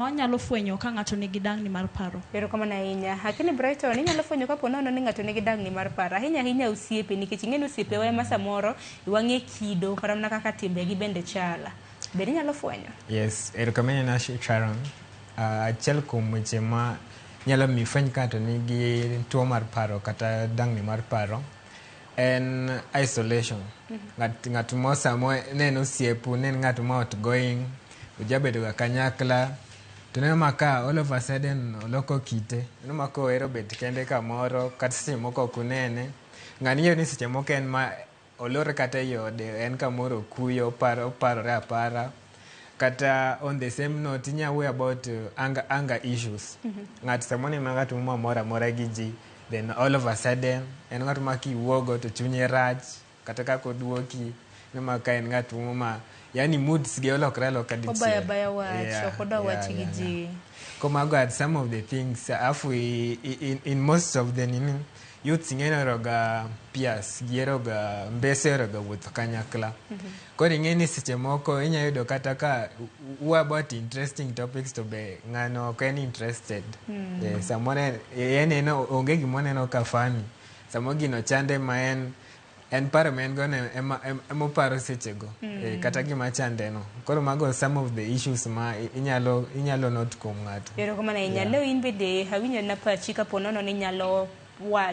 Wanyalo fwenyo ka ng'ato nigi dang'ni mar paro. Erokamano ahinya. Akini Brighton, inyalo fwenyo kapo nono ni ng'ato nigi dang'ni mar paro. Ahinya ahinya osiepe, nikech ing'e ni osiepewa ema samoro wang'e kido kata mana kaka timbegi bende chala. Bende inyalo fwenyo? Yes, erokamano na Sharon. Achiel kuom weche ma nyalo miyo ifweny ka ng'ato nigi tuo mar paro kata dang'ni mar paro en isolation. Ng'at mo samo ne en osiepu, ne en ng'at ma outgoing, ujabedo ga kanyakla, to ineno ma ka all of a sudden oloko kite. Ineno ma kohero bet kende kamoro kata seche moko ok unene. Ng'ani ing'eyo ni seche moko en ma olor kata ei ode, en kamoro okuyo, oparore apara. Kata on the same note, inya wuoyo about anger issues. Ng'ato samoro en ng'at ma mor amora gi ji, then all of a sudden en ng'at ma kiwuogo to chunye rach, kata kaka oduoki, ineno ma ka en ng'at moro ma yani moods ge olokre aloka dichiel. Obaya abaya wach, ok odwa wach gi ji. Ko mago are some of the things. Alafu in most of the nini, youths ing'e ni oheroga peers, giheroga mbese, oheroga wuotho kanyakla. Koro ing'e ni seche moko inya yudo kata ka wuoyo about interesting topics to be ng'ano ok en interested. Samoro en en onge gima oneno ka funny. Samoro gino chande ma en paro ma en go no ema oparo sechego. Kata gima chande no. Koro mago some of the issues ma inyalo note kuom ng'ato. Erokamano ahinya. Leo in bende awinjo na pachi kapo nono ni inyalo wacho.